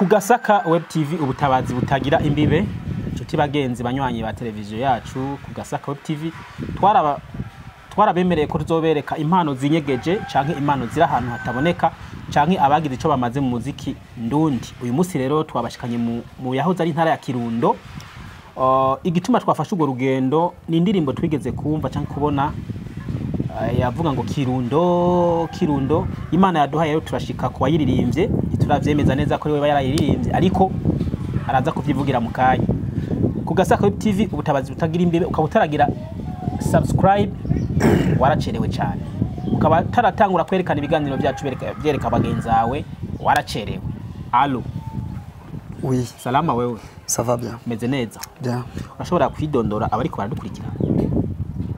Ku Gasaka Web TV, ubutabazi butagira imbibe. Inshuti, bagenzi, banywanyi ba televiziyo yacu ku Gasaka Web TV, twarabemereye ko tuzobereka impano zinyegeje canke impano ziri ahantu hataboneka canke abagize ico bamaze mu muziki ndundi. Uyu munsi rero twabashikanye mu yahoze ari intara ya Kirundo. Igituma twafashe urwo rugendo ni indirimbo twigeze kumva canke kubona yavuga ngo "Kirundo, Kirundo". Imana yaduhaye rero turashika ku wayiririmbye. Ntituravyemeza neza ko ari we yarayiririmbye, ariko araza kuvyivugira mu kanya. Ku Gasaka Web TV, ubutabazi butagira imbibe. Ukaba utaragira subscribe, waracerewe cyane. Ukaba utaratangura kwerekana ibiganiro byacu, byereka bagenzi bawe, waracerewe. Allo? Oui. Salama wewe? Ça va bien. Meze neza? Bien. Urashobora kwidondora abariko baradukurikira?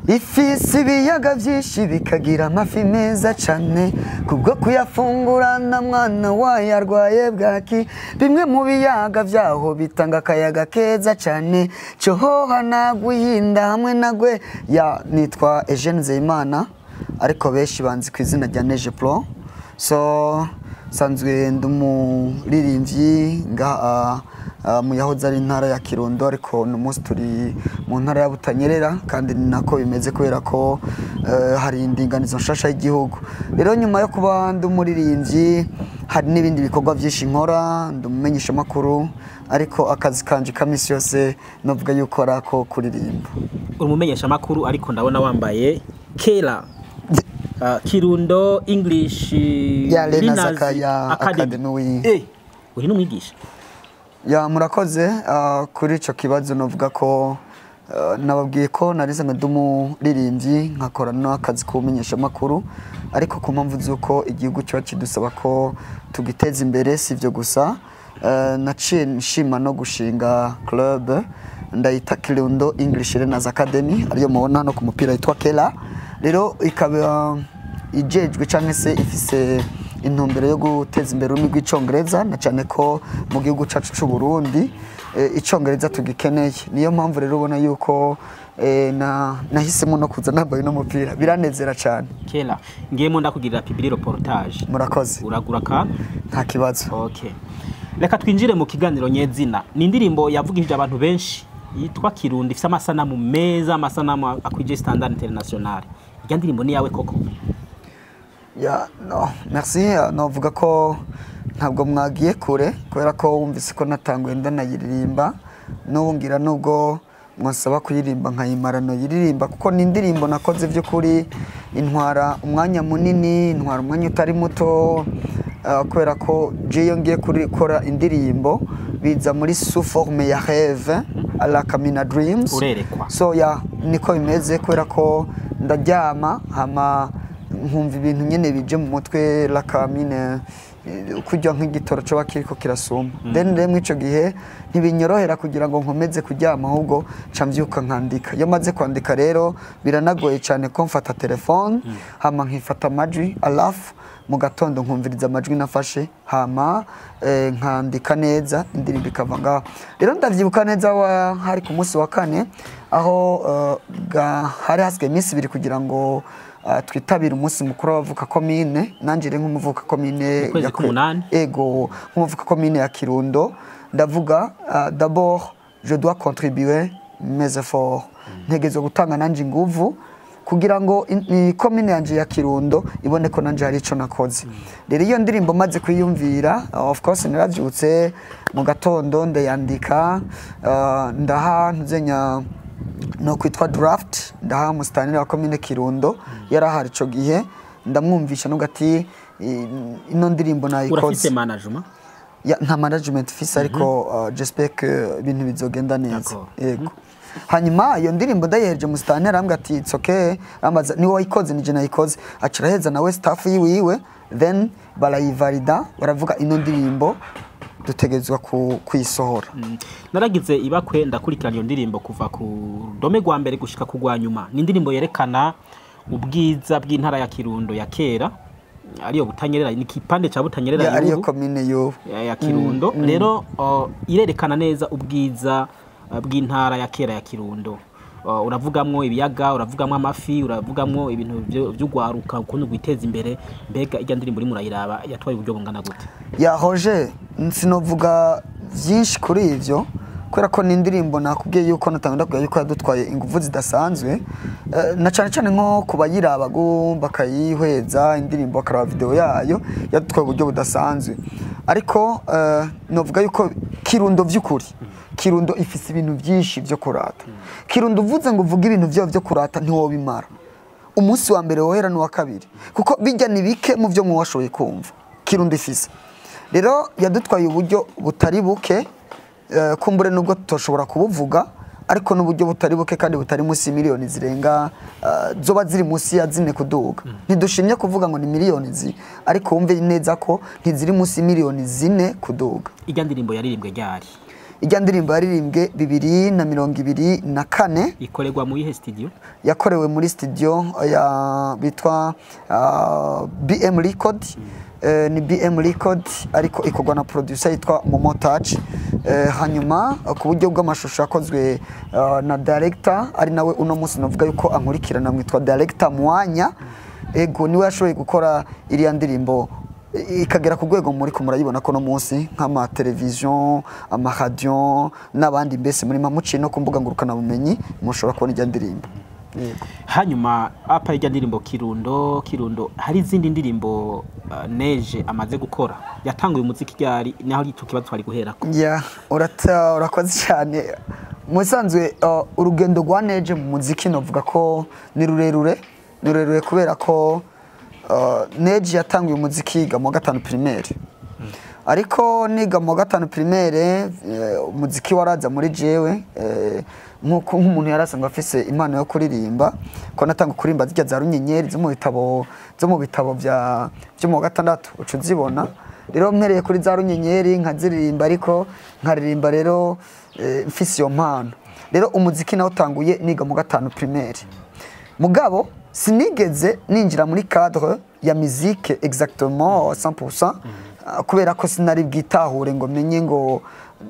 Ifise ibiyaga byinshi, bikagira amafi meza cane, kubwo kuyafungura na mwana wayo arwaye bwaki. Bimwe mu biyaga vyaho bitanga akayaga keza cane, Cohoha na Gwihinda hamwe na Gwe ya. Nitwa Eugene Nzeyimana, ariko benshi banzi ku izina rya Neje Pro. So sanzwe ndi umuririmbyi ngaha mu yahoze ari intara ya Kirundo, ariko uno munsi turi mu ntara ya Butanyerera, kandi ni nako bimeze kubera ko hari indinganizo nshasha y'igihugu. Rero nyuma yo kuba ndi umuririmbyi, hari n'ibindi bikorwa byinshi nkora. Ndi umumenyeshamakuru, ariko akazi kanje ka misi yose novuga yuko ari ako kuririmba. Uri umumenyeshamakuru, ariko ndabona wambaye kera Kirundo English Ya, Lena Learners Zakaya Academy, oui. Uri n'umwigisha? Ya, murakoze. Kuri ico kibazo novuga ko nababwiye ko narize nka ndi umuririmbyi, nkakora n'akazi k'ubumenyeshamakuru, ariko ku mpamvu z'uko igihugu kiba kidusaba ko tugiteza imbere. Si ibyo gusa, naciye nshima no gushinga club, ndayita Kirundo English Learners Academy, ariyo mubona hano ku mupira yitwa Kela. Rero ikaba ijejwe cyangwa se ifise intumbero yo guteza imbere ururimi rw'Icongereza, na cyane ko mu gihugu cyacu cy'u Burundi Icongereza tugikeneye. Niyo mpamvu rero ubona yuko nahisemo no kuza nambaye uno mupira, biranezera cyane. Kera ngiyemo ndakugirira publireportage. Murakoze. Uragura akantu? Nta kibazo. Okay, reka twinjire mu kiganiro nyezina. Ni indirimbo yavugishije abantu benshi yitwa Kirundo, ifite amasanamu meza, amasanamu akwije standard international. Irya ndirimbo ni yawe koko? Ya, no, merci. Novuga ko ntabwo mwagiye kure, kubera ko wumvise ko natanguye ndanayiririmba. N'ubu ngira nubwo mwasaba kuyirimba nkayimara noyiririmba, kuko ni indirimbo nakoze by'ukuri intwara umwanya munini, intwara umwanya utari muto, kubera ko je iyo ngiye gukora indirimbo biza muri sous forme ya rêve à la Camina Dreams. Urerekwa. So ya, niko bimeze, kubera ko ndaryama hama nkumva ibintu nyene bije mu mutwe, la kamine kurya nk'igitoro coba kiriko kirasuma. Then rero mw'ico gihe ntibinyorohera kugira ngo nkomeze kuryama, ahubwo nca mvyuka nkandika. Iyo maze kwandika rero biranagoye cyane ko mfata telefone hama nkifata amajwi alafu mu gatondo nkumviriza amajwi nafashe, hama nkandika neza, indirimbo ikava ngaho. Rero ndavyibuka neza, hari ku munsi wa kane aho hari hasigaye iminsi 2 kugira ngo twitabire umunsi mukuru w'abavuka komine. Nanje rero nk'umuvuka komine Mu kwezi k'umunani? Ego, nk'umuvuka komine ya Kirundo, ndavuga d'abord je dois contribuer mes efforts, ntegerezwa gutanga nanje inguvu kugira ngo komine yanje ya Kirundo ibone ko nanje hari ico nakoze. Rero iyo ndirimbo maze kuyumvira, of course naravyutse mu gatondo ndayandika, ndaha ntuzenya no kwitwa draft, ndaha musitanteri wa komine Kirundo yarahari ico gihe, ndamwumvisha nubwo ati ino ndirimbo nayikoze. Urafise management? Ya, nta management fise, ariko j'espère que ibintu bizogenda neza. D'accord. Yego. Hanyuma iyo ndirimbo ndayihereje musitanteri, arambwira ati "It's okay." Ambaza ni wayikoze? Nije nayikoze. Aca nawe staff yiwiwe, then barayivalida, baravuga ino ndirimbo dutegerezwa kuyisohora. Naragize ibakwe ndakurikirana iyo ndirimbo kuva ku rudome rwa mbere gushika ku rwa nyuma. Ni indirimbo yerekana ubwiza bw'intara ya Kirundo ya kera, ariyo Butanyerera, ni kipande ca Butanyerera Ya, ariyo y'ubu. komine y'ubu. Ya Kirundo. Rero irerekana neza ubwiza bw'intara ya kera ya Kirundo. Uravugamwo ibiyaga, uravugamwo amafi, uravugamwo ibintu vy'ugwaruka ukuntu gwiteza imbere. Mbega irya ndirimbo urimo urayiraba, yatwaye uburyo bungana gute? Yahoje sinovuga byinshi kuri ivyo kubera ko ni indirimbo nakubwiye yuko natanga, ndakubwiye yuko yadutwaye ingufu zidasanzwe, na cyane cyane nko kubayiraba bakayihweza indirimbo, bakaraba video yayo, yadutwaye uburyo budasanzwe. Ariko novuga yuko Kirundo, vy'ukuri Kirundo ifise ibintu byinshi byo kurata. Kirundo uvuze ngo uvuge ibintu vyayo byo kurata, ntiwobimara umunsi wa mbere wohera n'uwa kabiri, kuko bijya ni bike mu byo mwashoboye kumva Kirundo ifise. Rero yadutwaye uburyo butari buke, kumbure nubwo tutoshobora kubuvuga, ariko n'uburyo butari buke kandi butari munsi miliyoni zirenga, zoba ziri munsi ya 4 kuduga. Ntidushimye kuvuga ngo ni miliyoni zi, ariko wumve neza ko ntiziri munsi miliyoni 4 kuduga. Irya ndirimbo yaririmbwe ryari? Ijya ndirimbo yaririmbwe 2024. Ikorerwa mu yihe studio? Yakorewe muri studio ya bitwa BM Record. Ni BM Record, ariko ikorwa na producer yitwa Momo Touch. Hanyuma ku buryo bw'amashusho yakozwe na director, ari nawe uno munsi navuga yuko ankurikirana, mwitwa director Mwanya. Ego, niwe yashoboye gukora iriya ndirimbo ikagera ku rwego muri ko murayibona ko no munsi nk'ama television, ama radio n'abandi, mbese muri mamuciye no ku mbuga ngurukana bumenyi mushobora kubona ijya ndirimbo. Yego. Hanyuma apa irya ndirimbo Kirundo, hari izindi ndirimbo Neje amaze gukora? Yatanguye umuziki ryari? Naho ico kibazo twari guherako. Ya, urata urakoze cyane. Musanzwe urugendo rwa Neje mu muziki novuga ko ni rurerure, ni rurerure kubera ko Neje yatanguye umuziki yiga mu wa gatanu primaire. Ariko niga mu wa gatanu primaire, umuziki waraza muri jewe, nkuko nk'umuntu yarasanzwe afise impano yo kuririmba, ko natanga kuririmba zirya za runyenyeri zo mu bitabo bya byo mu wa gatandatu uca uzibona. Rero mpereye kuri za runyenyeri nkaziririmba, ariko nkaririmba rero mfise iyo mpano. Rero umuziki nawo utanguye niga mu gatanu primaire, mugabo sinigeze ninjira muri cadre ya musique exactement 100%, kubera ko sinari bwitahure ngo menye ngo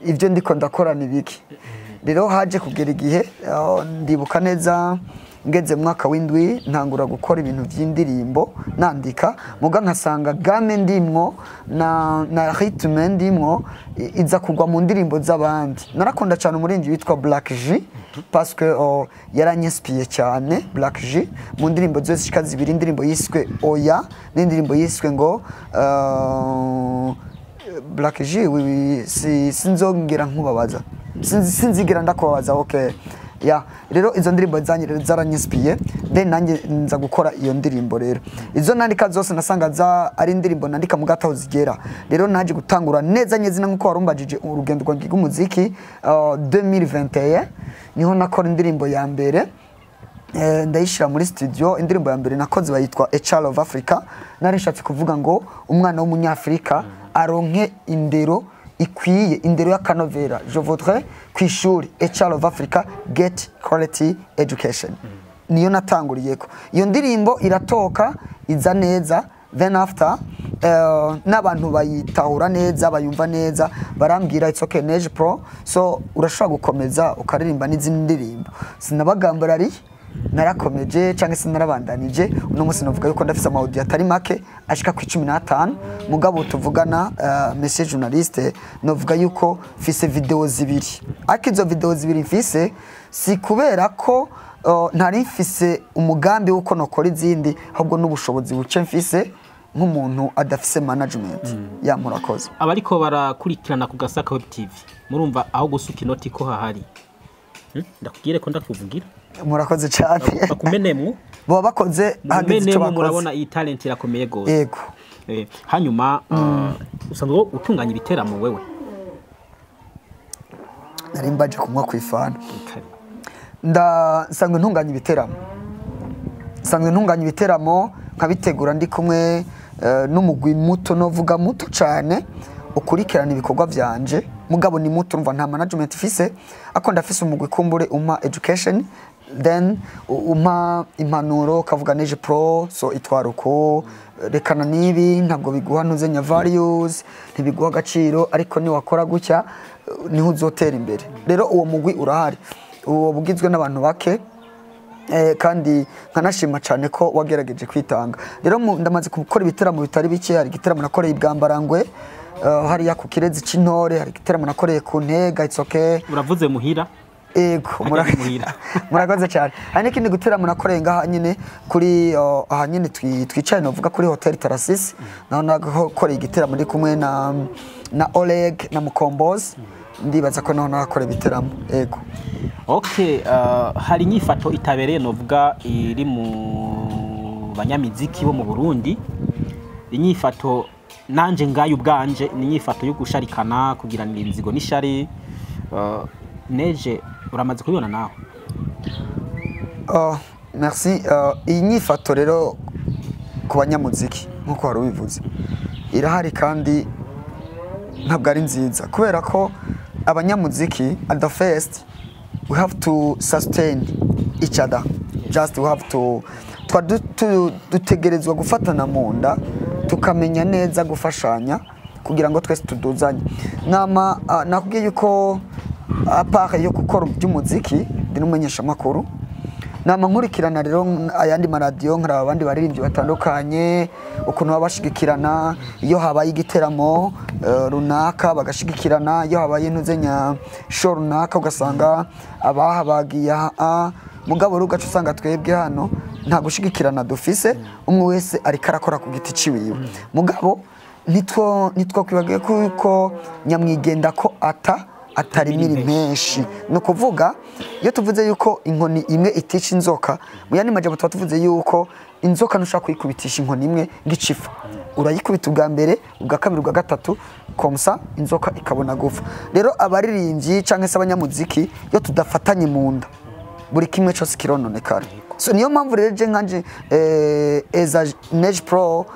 ibyo ndiko ndakora ni biki. Rero haje kugera igihe, ndibuka neza ngeze mu mwaka w'indwi ntangura gukora ibintu by'indirimbo nandika, muga nkasanga gamme ndimwo na rythme ndimwo iza kugwa mu ndirimbo z'abandi. Narakunda cyane umuririmbyi witwa Black G parce que yaranyinspiye cyane. Black G mu ndirimbo zose zishika zibiri, indirimbo yiswe Oya n'indirimbo yiswe ngo Black G oui, sinzongera nkubabaza, sinzigera ndakubabaza. Okay, ya, rero izo ndirimbo zanjye rero zaranyinspiye, then nanjye nza gukora iyo ndirimbo. Rero izo nandika zose nasanga za ari indirimbo nandika mu gataho zigera. Rero naje gutangura neza nyezina nkuko warumbajije urugendo rwanjye rw'umuziki, 2021 niho nakora indirimbo ya mbere. Ndayishyira muri studio. Indirimbo ya mbere nakoze bayitwa A Child of Africa. Nari nshatse kuvuga ngo umwana w'umunyafrika aronke indero ikwiye, indero y'akanovera. Je voudrais ku ishuri a child of Africa get quality education. Niyo natanguriyeko. Iyo ndirimbo iratoka, iza neza. Then after n'abantu bayitahura neza, bayumva neza, barambwira: "It's okay, Neje Pro, so urashobora gukomeza ukaririmba n'izindi ndirimbo." Sinabagambarariye, narakomeje cyangwa se narabandanije. Uno munsi navuga yuko ndafise ama audio atari make ashika ku 15. Mugabo tuvugana, monsieur journaliste, novuga yuko mfise video zibiri, ariko izo video zibiri mfise si kubera ko ntari mfise umugambi wuko nokora izindi, ahubwo n'ubushobozi buke mfise nk'umuntu adafise management. Ya, murakoze. Abariko barakurikirana ku Gasaka Web TV, murumva aho gusuka inoti ko hahari. Ndakubwire ko ndakuvugira. Murakoze cyane. Bakumenemwo. Baba bakoze, hagize icyo Mumenemwo. bakoze. Murabona iyi talent irakomeye gose. Yego. Hanyuma usanzwe utunganya ibiteramo wewe? Nari mbaje kunywa ku ifana. Kare. Nda nsanzwe ntunganya ibiteramo, nsanzwe ntunganya ibiteramo nkabitegura ndi kumwe n'umugwi muto, novuga muto cyane, ukurikirana ibikorwa vyanje. Mugabo ni muto, mva nta management ifise, ariko ndafise umugwi kumbure umpa education, then umpa impanuro, kavuga: "Neje Pro, so itwara uko, rekana nibi, ntabwo biguha ntuzenya values, ntibiguha agaciro, ariko niwakora gutya niho uzotera imbere." Rero uwo mugwi urahari. Uwo bugizwe n'abantu bake, kandi nkanashima cyane ko wagerageje kwitanga. Rero ndamaze gukora ibiteramo bitari bike. Hari igiteramo nakoreye i Bwambarangwe, hariya ku Kirezi c'Intore, hari igiteramo nakoreye ku Ntega, it's okay. Uravuze muhira. Ego. Hajya muhira. Murakoze cyane. Hari n'ikindi giteramo nakoreye ngaha nyine kuri aha nyine twicaye, novuga kuri Hotel Tarasisi, naho nakoreye igiteramo ndi kumwe na Oleg na Mukombozi. Ndibaza ko naho nakoreye ibiteramo, ego. Okay, hari inyifato itabereye novuga iri mu banyamiziki bo mu Burundi. Inyifato nanje ngayo ubwanje ni inyifato yo gusharikana, kugiranira inzigo n'ishari. Neje uramaze kubibona nawe? Oh, merci. Iyi nyifato rero ku banyamuziki, nk'uko wari ubivuze, irahari kandi ntabwo ari nziza, kubera ko abanyamuziki at the first we have to sustain each other. Just we have to twa dutegerezwa gufatana mu nda, tukamenya neza gufashanya kugira ngo twese tuduzanye. Nama nakubwiye yuko à part yo gukora iby'umuziki ndi n'umumenyeshamakuru. Nama nkurikirana rero ayandi maradiyo, nkaraba abandi baririmbyi batandukanye ukuntu baba bashigikirana. Iyo habaye igiteramo runaka bagashigikirana, iyo habaye intuzenya show runaka ugasanga abaha bagiye aha. Mugabo rero ugaca usanga twebwe hano nta gushigikirana dufise, umwe wese ariko arakora ku giti ciwiwe. Mugabo nitwo kwibagiye kuko nyamwigenda ko ata atarimira menshi. Ni ukuvuga iyo tuvuze yuko inkoni imwe itica inzoka, mu yandi majambo tuba tuvuze yuko inzoka ntushobora kuyikubitisha inkoni imwe ngo icifa. Urayikubita ubwa mbere, ubwa kabiri, ubwa gatatu, comme ça inzoka ikabona gupfa. Rero abaririmbyi cyangwa se abanyamuziki, iyo tudafatanye mu nda, buri kimwe cyose kirononekara. So niyo mpamvu rero je nkanje eza Neje Pro,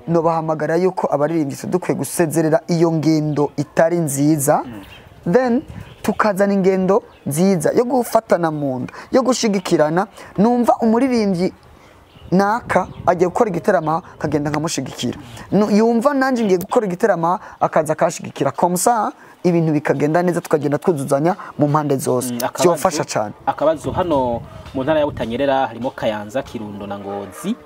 nobahamagara yuko abaririmbyi dukwiye gusezerera iyo ngendo itari nziza, then tukazana ingendo nziza yo gufatana mu nda, yo gushigikirana. Numva umuririmbyi naka agiye gukora igiteramo, akagenda nkamushigikira. Yumva nanjye ngiye gukora igiteramo, akaza akashigikira, comme ça ibintu bikagenda neza, tukagenda twuzuzanya mu mpande zose. Byofasha cyane. Akabazo: hano mu ntara ya Butanyerera harimo Kayanza, Kirundo na Ngozi.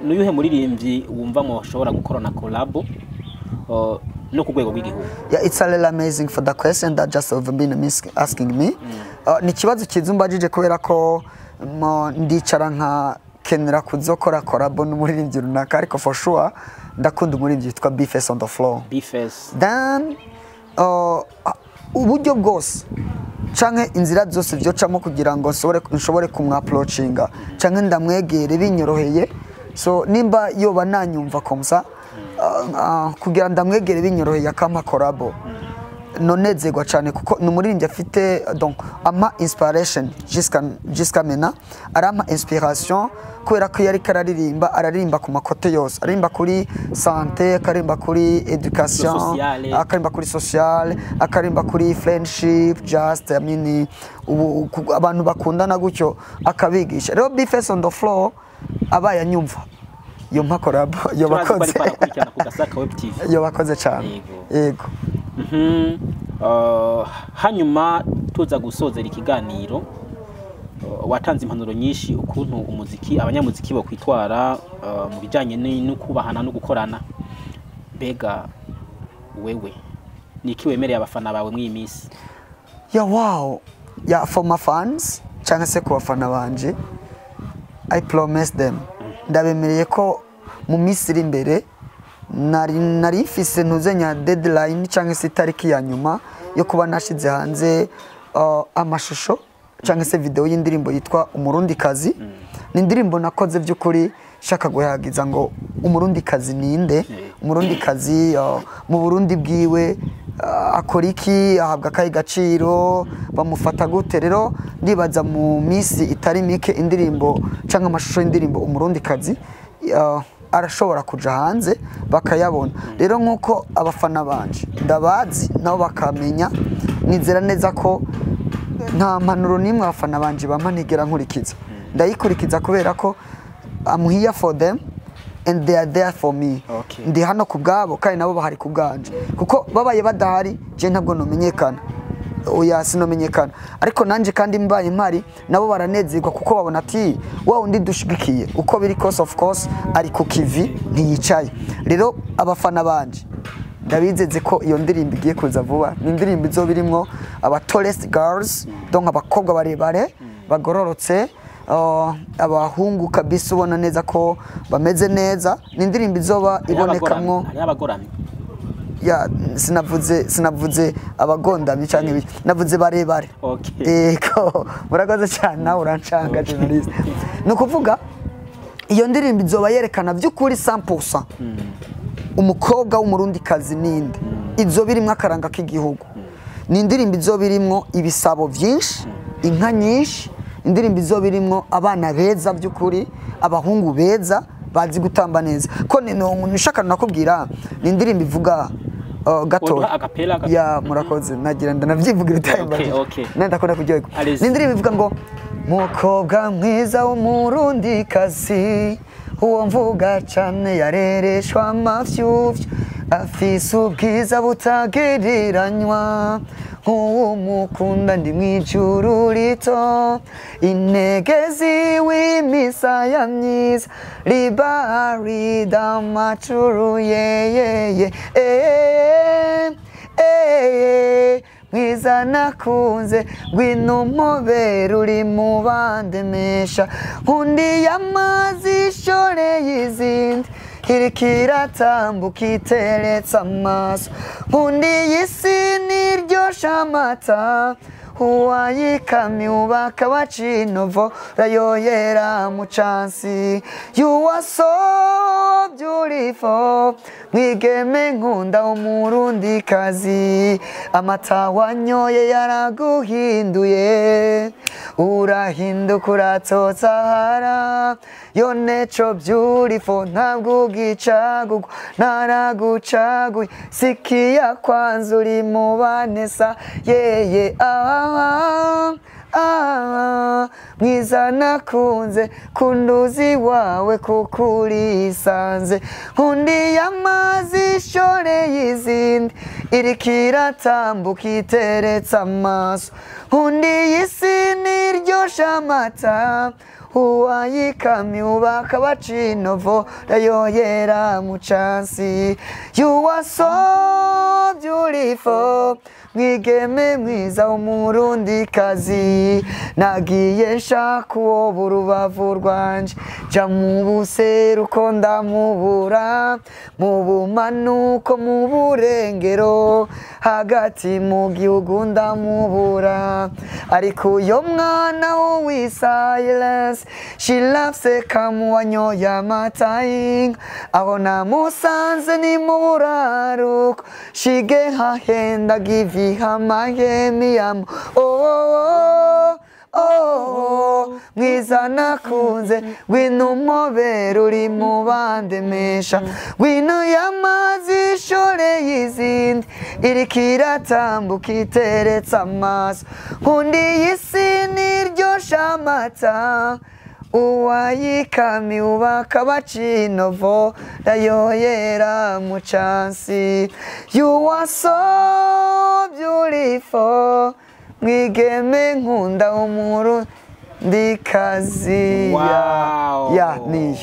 Nuyuhe muririmbyi wumva mushobora gukorana collabo no ku rwego rw'igihugu? Yeah, it's a little amazing for the question that just have been asking me. Ni ikibazo cyiza umbajije, kubera ko ndicara nka kenera kuzokora collabo n'umuririmbyi runaka, ariko for sure ndakunda umuririmbyi witwa Bface on the floor. Bface. Then uburyo bwose canke inzira zose vyocamo kugira ngo nshobore kumwapproachinga canke ndamwegere binyoroheye. So nimba yoba nanyumva, comme ça kugira ndamwegere binyoroheye akampa collabo, nonezerwa cyane, kuko ni umuririmbyi afite donc ama inspiration jusqu'à maintenant, arampa inspiration, kubera ko iyo ariko araririmba, araririmba ku makote yose: aririmba kuri santé, akaririmba kuri education, Sociale. akaririmba kuri social, akaririmba kuri friendship, just I mean ubu abantu bakundana gutyo, akabigisha. Rero Bface on the floor abaye anyumva, yo mpa collabo yo Turazi ko bakoze. ariko arakurikirana ku Gasaka Web TV. Yo bakoze cyane. Yego. Yego. Hanyuma tuza gusozera ikiganiro, watanze impanuro nyinshi ukuntu umuziki, abanyamuziki bokwitwara mu bijanye no kubahana no gukorana. Mbega wewe niki wemereye abafana bawe mw'iyi minsi? Yeah, wow. Yeah, for my fans, cyangwa se ku bafana banje, I promise them. Ndabemereye ko mu minsi iri imbere nari mfise ntuzenya deadline cyangwa se itariki ya nyuma yo kuba nashize hanze amashusho cyangwa se video y'indirimbo yitwa Umurundikazi. Ni indirimbo nakoze by'ukuri shaka guhagiza ngo umurundikazi ninde, umurundikazi mu Burundi bwiwe akora iki, ahabwa akahe gaciro, bamufata gute. Rero ndibaza mu minsi itari mike indirimbo cyangwa amashusho y'indirimbo Umurundikazi arashobora kuja hanze bakayabona. Rero nk'uko abafana banje ndabazi nabo bakamenya, nizera neza ko nta mpanuro n'imwe abafana banje bampa ntigera nkurikiza. Ndayikurikiza kubera ko I'm here for them and they are there for me. Ndi hano ku bwabo kandi nabo bahari ku bwanje, kuko babaye badahari je ntabwo nomenyekana. Oya, sinomenyekana. Ariko nanje kandi mbaye mpari, nabo baranezerwa, kuko babona ati wa undi dushigikiye, uko biri kose, of course ari ku kivi, ntiyicaye. Rero abafana banje, ndabizeze ko iyo ndirimbo igiye kuza vuba. Ni indirimbo izoba irimwo aba tallest girls, donc abakobwa barebare bagororotse, abahungu kabisa ubona neza ko bameze neza. Ni indirimbo izoba ibonekamwo Hariho abagoramye. Ya, sinavuze abagondamye canke ibiki, navuze barebare. Ego, murakoze cyane, nawe urancanga, journalist. Ni ukuvuga iyo ndirimbo izoba yerekana by'ukuri 100% umukobwa w'Umurundikazi ninde. Izoba irimwo akaranga k'igihugu. Ni indirimbo izoba irimwo ibisabo byinshi, inka nyinshi, indirimbo izoba irimwo abana beza by'ukuri, abahungu beza bazi gutamba neza. Ko nishaka nakubwira, ni indirimbo ivuga gato. Woduha acapella Ya, murakoze, nagira ndanavyivugira utayimbaje. Nenda ndakunda kuryoherwa. Allez. Ni indirimbo ivuga ngo: mukobwa mwiza w'Umurundikazi, uwo mvuga cane yarereshwa amafyufyu, afise ubwiza butagereranywa, nk'uwumukunda ndi mw'ijuru rito, intege ziwe imisaya myiza ribarida amacuru yeyeye eh, eh, mwiza nakunze, ngwino umpobere, uri mu bandemesha, nkundiye amazi ishoreye izindi, iriko iratambuka iteretse amaso, nkundiye isi niryosha amata, uwayikamye ubaka bacinovo rayoyera mu cansi. You are so beautiful, mwigeme nkunda w'Umurundikazi, amata wanyoye yaraguhinduye, urahinduka uratotahara. Yo nature beautiful, ntabwo ugicagugwa, naragucaguye, sikia kwanza, uri mu banesa yeye ah, ah, mwiza nakunze, kunduzi wawe kuko urisanze, nkundiye amazi ishoreye izindi, iriko iratambuka iteretse amaso, nkundiye isi niryosha amata, uwayikamye ubaka bacinovo rayoyera mu cansi. You are so beautiful, mwigeme mwiza w'Umurundikazi, nagiye nshaka uwo urubavu rwanje, ja mu buseruko ndamubura, mu bumanuko, mu burengero, hagati mu gihugu ndamubura, ariko uyo mwana w'uwi silence, she loves kamuwanyoye amata y'inka, aho namusanze ni mu buraruko, shige hahenda give amahemi yamo oh, oh, oh, oh, mwiza nakunze, ngwino umpobere, uri mu bandemesha, ngwino y'amazi ishoreye izindi, iriko iratambuka iteretse amaso, nkundiye isi niryosha amata, uwayikami ubaka bacinovo rayoyera mu cansi. You are so beautiful, mwigeme nkunda w'Umurundikazi. Wow. Ya, niyo.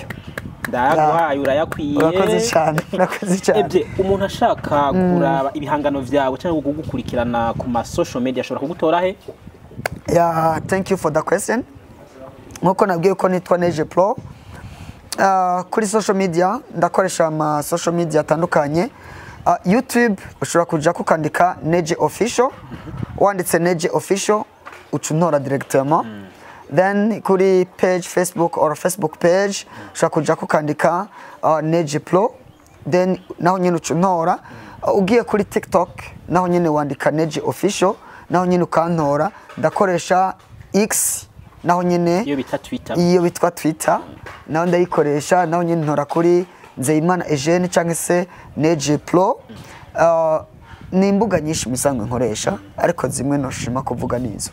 Ndayaguhaye, urayakwiye. Urakoze cyane, urakoze cyane. Ebye, umuntu ashaka kuraba ibihangano vyawe cyangwa kugukurikirana ku ma social media ashobora kugutora he? Yeah, thank you for the question. Nkuko nabwiye ko nitwa Neje Pro. Kuri social media ndakoresha ama social media atandukanye. YouTube ushobora kuja kukandika Neje Official. Wanditse Neje Official uca untora directement. Then kuri page Facebook or Facebook page ushobora kuja kukandika Neje Pro. Then naho nyine uca untora. Ugiye kuri TikTok naho nyine wandika Neje Official, naho nyine ukantora. Ndakoresha X naho nyine, iyo bita Twitter. Iyo bitwa Twitter naho ndayikoresha, naho nyine ntora kuri Nzeyimana Eugene cyangwa se Neje Pro. Ni imbuga nyinshi musanzwe nkoresha, ariko zimwe noshima kuvuga nizo,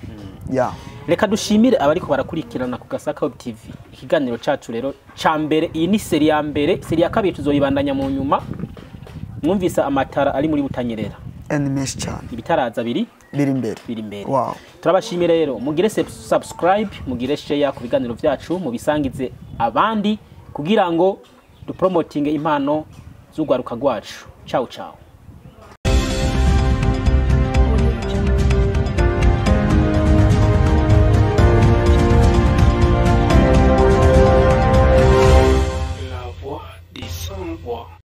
yeah. Reka dushimire abariko barakurikirana ku Gasaka Web TV ikiganiro cacu rero ca mbere. Iyi ni série ya mbere, série ya kabiri tuzoyibandanya mu nyuma. Mwumvise amatara ari muri Butanyerera. Ni menshi cyane. Ibitaraza biri Biri imbere. Biri imbere. Wow. Turabashimiye rero, mugire subscribe, mugire share ku biganiro byacu, mubisangize abandi kugira ngo dupromotinge impano z'urwaruka rwacu. Ciao ciao.